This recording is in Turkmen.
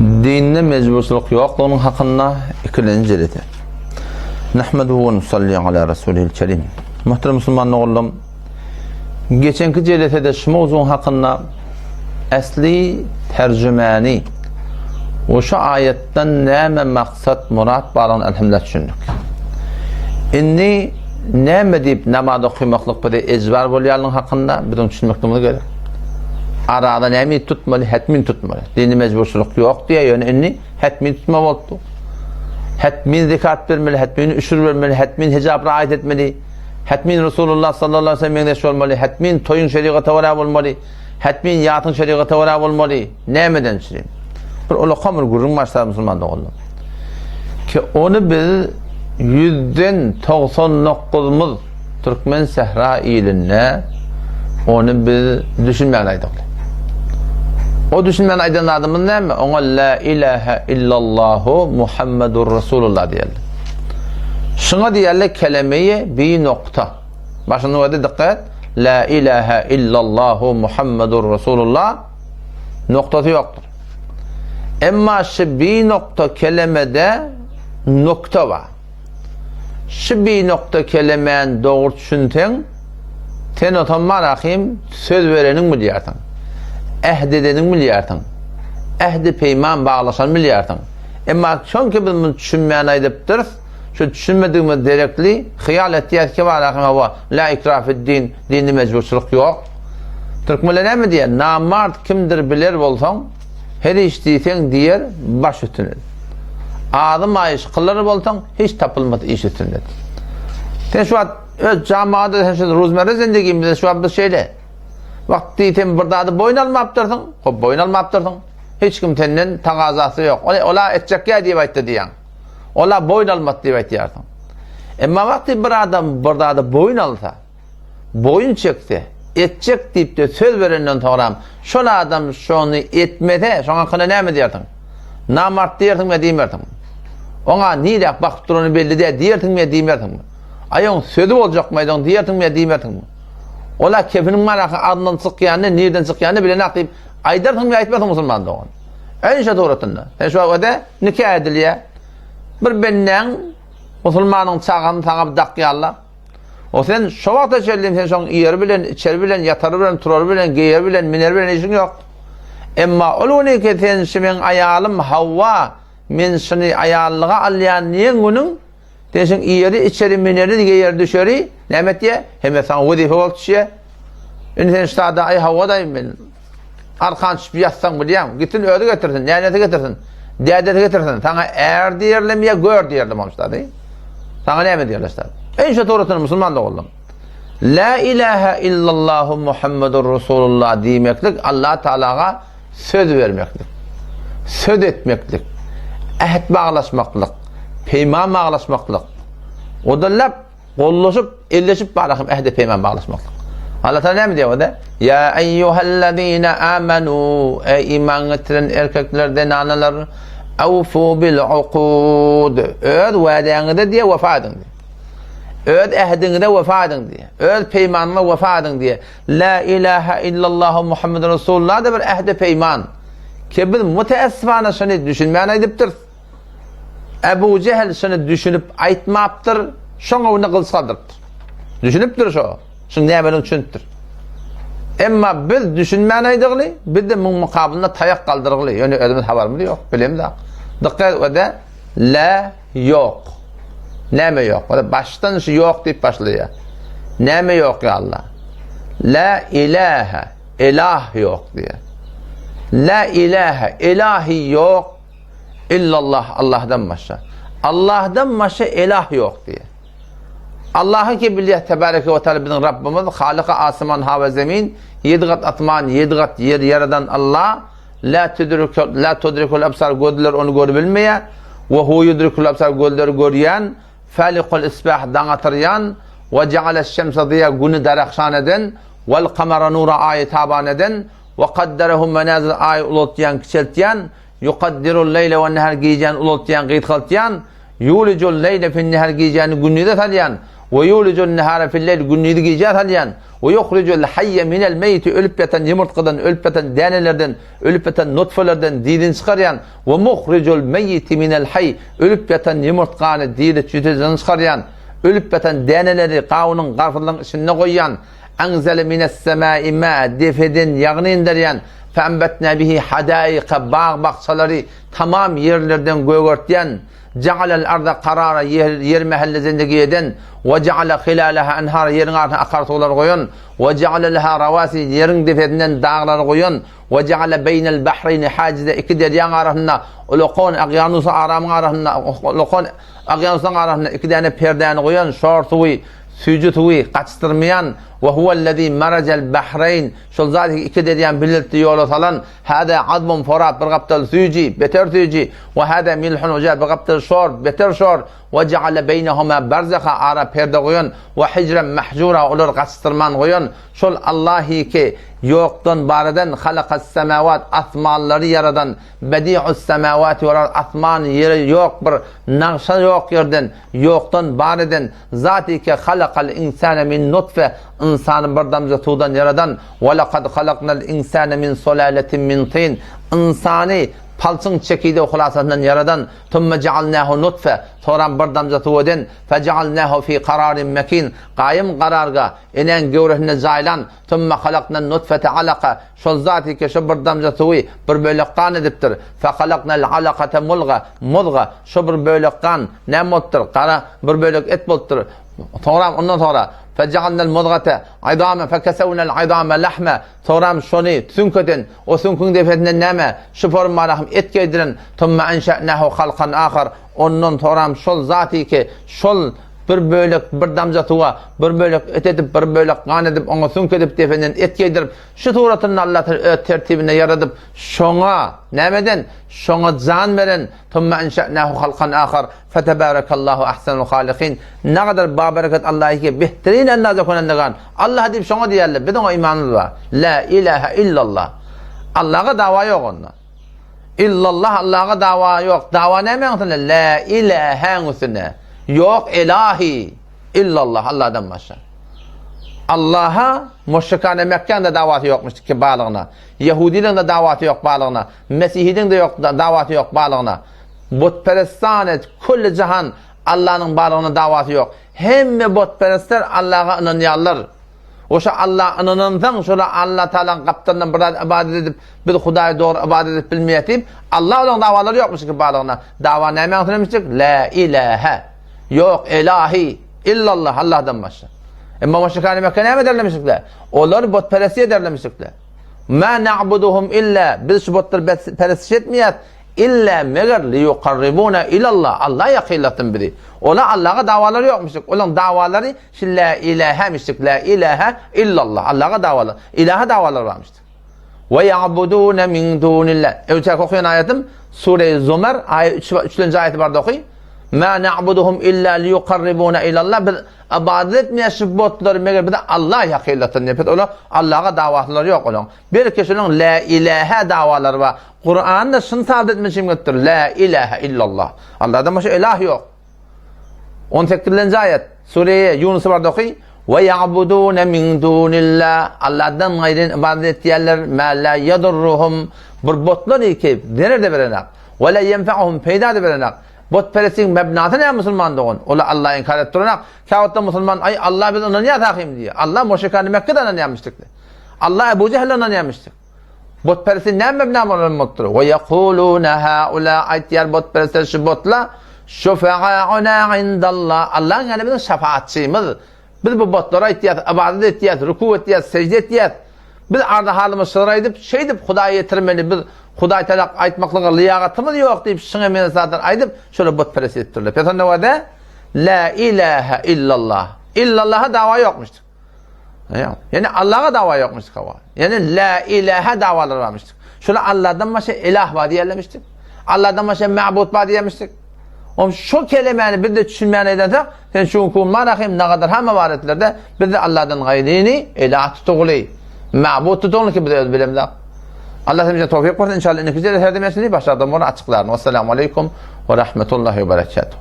Dinde mejburçylyk ýoklugynyň hakynda ikilenji jelese. Nahmeduhu we nusalli ala rasulil kerim. Muhterem musulman doganlarym, geçenki jelesede şu mowzugyň hakynda äsli terjümäni we şu aýatdan näme maksat murat barlygyny elhamdülillah düşündik. Indi näme diýip namaz okamaklyk bize ejbar bolýanlygy hakynda biziň düşünmekligimiz gerek. Arada näme tutmaly? Hetmin tutmaly. Dini mejburçylyk ýok diýýär, ýöne indi hetmin tutma bolupdy. Hetmin zekat bermeli, hetmin üşür bermeli, hetmin hijap raýat etmeli. Hetmin Resulullah sallallahu aleyhi ve sellem meňzeş bolmaly, hetmin toýuň şerigata görä bolmaly, hetmin ýatyň şerigata görä bolmaly. Nämeden üçin? Bir ulakan bir gürrüň başlar musulman doganlar. Ki ony biz ýüzden 99 dokuzymyz türkmen sähra ilinde ony biz düşünmän aýdyk. O düşünmän aýdan zadymyz näme? Oňa la ilaha illallahu Muhammedur Rasulullah diýerler. Şuňa diýerler kelemeyi bi nokta. Başyny öde dikkat. La ilaha illallahu Muhammedur Rasulullah noktasy ýokdur. Emma şu bi nokta kelemede nokta bar. Şu bi nokta kelemäni dogry düşünseň, sen otam Rahym söz bereniň bilýärsiň. Ähd edeniň bilýärsiň. Ähdi peýman baglaşan bilýärsiň. Emma çünki biz muny düşünmän aýdypdyrys, şu düşünmedigimiz derekli hyýal etýäs ki bar Rahym hawa, la ikrah fid-din, dinde mejburçylyk ýok. Türkmenler näme diýýär? Namart kimdir biler bolsaň, Her iş diýseň diýer, baş üstüne. Azy maýyş kylar bolsaň, hiç tapylmaz iş üstünde. Sen şu wagt öz jamada sen şu ruzmerre zendigimizde şu wagt biz şeýle. Wagt diýsem bir zady boýun almapdyrsyň, hop boýun almapdyrsyň. Hiç kim senden tagazasy ýok. Ol ola etjek ýa diýip aýtdy diýýäň. Ola boýun almady diýip aýtýarsyň. Emma wagty bir adam bir zady boýun alsa, boýun çekse, etjek diýip-de söz berenden soňram şol adam şony etmese, şoň hakynda näme diýersiň? Namart diýersiňmi ýa diýmersiňmi? Oňa niräk bakyp durany belli däl diýersiňmi ýa diýmersiňmi? Aý oň sözi boljakmy aýdaň diýersiňmi ýa diýmersiňmi? Ol-a kefiniň maraky agzyndan çykýanyny, nirden çykýanyny bilenak diýip aýdarsyňmy ýa aýtmarsyň musulman dogan? Äýn şo suratynda. Sen şu wagtda nika edilýär. Bir bendäň musulmanyň çagasyny saňa bir dakýarlar. O sen şo wagta çenli sen şoň iýeri bilen, içeri bilen, ýatary bilen, turary bilen, geýeri bilen, mineri bilen işiň ýok. Emma ol günüki sen şu meň aýalym Hawa, men şuny aýallyga alýan diýen günüň, sen şuň iýeri, içeri, mineri, geýeri, düşeri näme etýär? Hemme saňa wezipe bolup düşýär. Indi sen şu sada aý Hawa daýy men Arkan düşüp ýatsaň bilýäň, gitsin özi getirsin, nänesi getirsin, dädesi getirsin, saňa är diýerlem ýa gör diýerlem olmuşlar diý. Saňa näme diýerler şda? Eý şu suratyny musulman doganlarym. La ilaha illallahu Muhammedur Rasulullah diýmeklik Allah Taalaga söz bermeklik. Söz etmeklik. Äht baglaşmaklyk. Peýman baglaşmaklyk. O da lap Gollaşyp, elleşip barahym ähdi-peýman baglaşmaklyk. Allah Taala näme diýýär onda? Ýa eýýuhellezine amanu, eý iman getiren erkekler, zenanalar, awfu bil uqud. Öz wädäňize diýe wefa ediň diýe. Öz ähdiňize wefa ediň diýe. Öz peýmanyňa wefa ediň diýe. La ilaha illallah Muhammedur Rasulullah da bir ähdi-peýman. Ki biz müteessifana şony düşünmän aýdypdyrys. Ebu Jehel şuny düşünip aýtmapdyr, şoň öňünde gylyç galdyrypdyr. Düşünipdir şo, şuň nämedigini düşünipdir. Emma biz düşünmän aýdygly, biz-de muň mukabylynda taýak galdyrygly, ýöne özümiz habarymyz ýok, bilemzok. Dykgat öde, la ýok. Näme ýok? Oda başdan şu ýok diýip başlaýar. Näme ýok ýa Allah? La ilaha, ilah ýok diýýär. La ilaha, ilahi ýok. Illallah Allahdan başga. Allahdan başga ilah ýok diýýär. Allahy ki bilýär tebareke we taala biziň Rabbimiz, Halyky asman ha we zemin, ýedi gat asman, ýedi gat ýer ýaradan Allah, la tudriku la tudrikul absar gözler ony görüp bilmeýär. We hu yudrikul absar gözleri görýän, falikul isbah daň atyrýan, we ja'aleş şemse ziya güni darahşan eden, wal kamara nura aýy taban eden, we kadderehu menazil aýy ulaltýan, kiçeltýän, Ýukaddirul leýle wen nehar gijäni ulaltýan, gysgaltýan, Ýulijul leýle fin nehar gijäni gündize salýan, We ýulijun nehara fil leýl gündizi gijä salýan, we ýuhrijul haýýe minel meýiti ölüp ýatan ýumurtgadan, ölüp ýatan dänelerden, ölüp ýatan nutfelerden dirini çykarýan, we muhrijul meýiti minel haý ölüp ýatan ýumurtgany diri jüýjeden çykarýan, ölüp ýatan däneleri gawunyň, garpyzyň içinde goýýan, Enzele mines-semai ma'a depeden ýagyn inderýän, fe'enbetna bihi hadaika bag-bakjalary tamam ýerlerden gögertýän, Jagalal arda karara ýer mähelle zendegi eden, we jaala hilalaha enhara ýeriň arasyna akar suwlary goýan, we jaala leha rawasi ýeriň depesinden daglary goýan, we jaala beýnel bahreýni hajize iki derýaň arasynda ulakon Okeanus Aramyň arasynda ulakon Okeanusyň arasynda iki däne perdäni goýan, şor suwy, süýji suwy gaçdyrmaýan, we huwellezî marajal bahreýn şol zat iki derýany birlikde ýola salan, Hâzâ azbun furat, bir gapdal süýji, beter süýji, we hâzâ milhun ujar, bir gapdal şor, beter şor, we jaale beýnehumâ barzaha, ara perde goýan, we hijren mahjura, olary gaçdyrman goýan, şol Allahy ki, ýokdan bar eden, halakas-semâwat, asmanlary ýaradan, bedi'us-semâwati wal-ard, asman, ýeri ýok bir nagşa ýok ýerden, ýokdan bar eden, Zat ki, halakal insane min nutfe, ynsany bir damja suwdan ýaradan, we lekad halaknal insane min sulaletin min tin, ynsany palçyň çekidegi hulasasyndan ýaradan, tumme ja'alnahu nutfe, soňram bir damja suw eden, fejealnahu fi kararin mekin, gaýym kararga, enäň göwresinde jaýlan, tumme halaknan nutfete alaka, şol zat ki, şo bir damja suwy bir bölek gan edipdir, fehalaknal alakate mulga, muzga, Şo bir bölek gan näme bolupdyr? Gara bir bölek et bolupdyr. Soňram ondan soňra fejealnel muzgate izame fekesewnel izame lahme. Soňram şony süňk eden, o süňküň depesinden näme? Şu formada hem et geýdiren. Tumme enşe'nahu halkan ahar. Ondan soňram şol zaty ki, şol bir bölek bir damja suwa bir bölek et edip, bir bölek gan edip, oňa süňk edip depesinden et geýdirip, şu suratynda Allah Teala öz tertibinde ýaradyp, şoňa näme eden? Şoňa jan beren Thumma enşe'nahu halkan ahar, fetebarekallahu ahsenul halikin. Nagadar babereket Allahy ki behterin endaza könendigan. Allah diýip şoňa diýerler. Biz oňa imanymyz bar. La ilahe illallah. Allaha dawa ýok onda. Illallah Allaha dawa ýok. Dawa nämäň üstünde? La ilaheň üstünde. Ýok ilahi illallah Allahdan başga. Allaha müşrikane Mekgäň de dawasy ýokmuş ki barlygyna. Ýehudileň de dawasy ýok barlygyna. Mesihidiň-de ýok, dawasy ýok barlygyna. Butperestane külli jahan Allanyň barlygyna dawasy ýok. Hemme butperestler Allaha ynanýarlar. Oşa Alla ynanansoň, şolar Alla Tagalaň gapdalyndan bir zat ybadat edip, biz Hudaýa dogry ybadat edip bilmeýäs diýip, Alla olaryň dawalary ýokmuşdyk barlygyna. Dawa nämäň üstünemişdik? La ilahe. Ýok ilahi illallah, Allahdan başga. Emma müşrikane Mekke näme ederlemişdikler? Olar butperestlik ederlemişdikler. Mâ na'buduhum illa, biz şu butlary perestiş etmeýäris, illa meger liýukarribuna ilallah, Alla ýakynlatsyn bizi. Olar Allaha dawalary ýokmuşdyk. Olaryň dawalary şu la ilahemişdik, la ilahe illallah, Allaha dawalary, ilaha dawalary barmyşdyk. We ya'budune min dunillah. Öňçäki okaýan aýatym Sure-i Zumar aýat 3 3-nji aýaty bardy oky. Ma na'buduhum illa liýukarribuna ilallah. Biz Ybadat etmeýär şu butlary meger bizi Alla ýakynlatsyn diýip. Olar Allaga dawaslary ýok olaň. Belki şunuň la ilahe dawalary bar. Kuranda şuny sabyt etmek üçin gelipdir. La ilahe illallah. Allahdan başga ilah ýok. 18-nji aýat. Sure Ýunus barda oky. We ya'budun min dunillah. Allahdan gaýry ybadat etýärler. Ma la yadurruhum. Bir butlar ki zerer de berenak. We la yenfa'uhum peýda de berenak. Butperestligiň mebnasy näme musulman dogan? Olar Allahy inkar edip duranak. Käwagtda musulman aý Alla biz ynanýas ahym diýýär. Alla muşrikany Mekgede ynanýarmyşdykdy. Alla Ebu Jehle ynanýarmyşdyk. Butperestlik näme mebna bolan bolupdyr? We ýekuluna haula aýtýar butperestler şu butla şufa'auna indallah. Allaň ýanynda biziň şafaatçymyz. Biz bu botlara aýtýas, ybadat etýäs, ruku etýäs, sejde etýäs. Biz arda halymyz şygyr aýdyp, şeýdip Hudaýa ýetirmeli, biz Hudaý talap aýtmaklyga lyýagatymyz ýok diýip, şyňa meňzeş zatlar aýdyp, şolar butperest edipdirler. Pes onda wada La ilahe illallah. Illallaha dawa ýokmuşdyk. Ýani Allaha dawa ýokmuşdyk hawa. Ýani la ilahe dawalar barmyşdyk. Şolar Allahdan başga ilah bar diýerlemişdik. Allahdan başga ma'bud bar diýermişdik. Om şu kelemäni biz de düşünmän edensek, sen şu günki gün marahim nagadar hemme baretlerde biz de Allahdan gaýryny ilah tutugyly, ma'bud tutugyly ki biz öz bilemzok. Allah hemmämize towfik bersin. İnşallah indiki jele serdemesini başardan bunu açyklaryn. Wassalamu aleýkum we rahmetullahi we berekatuh.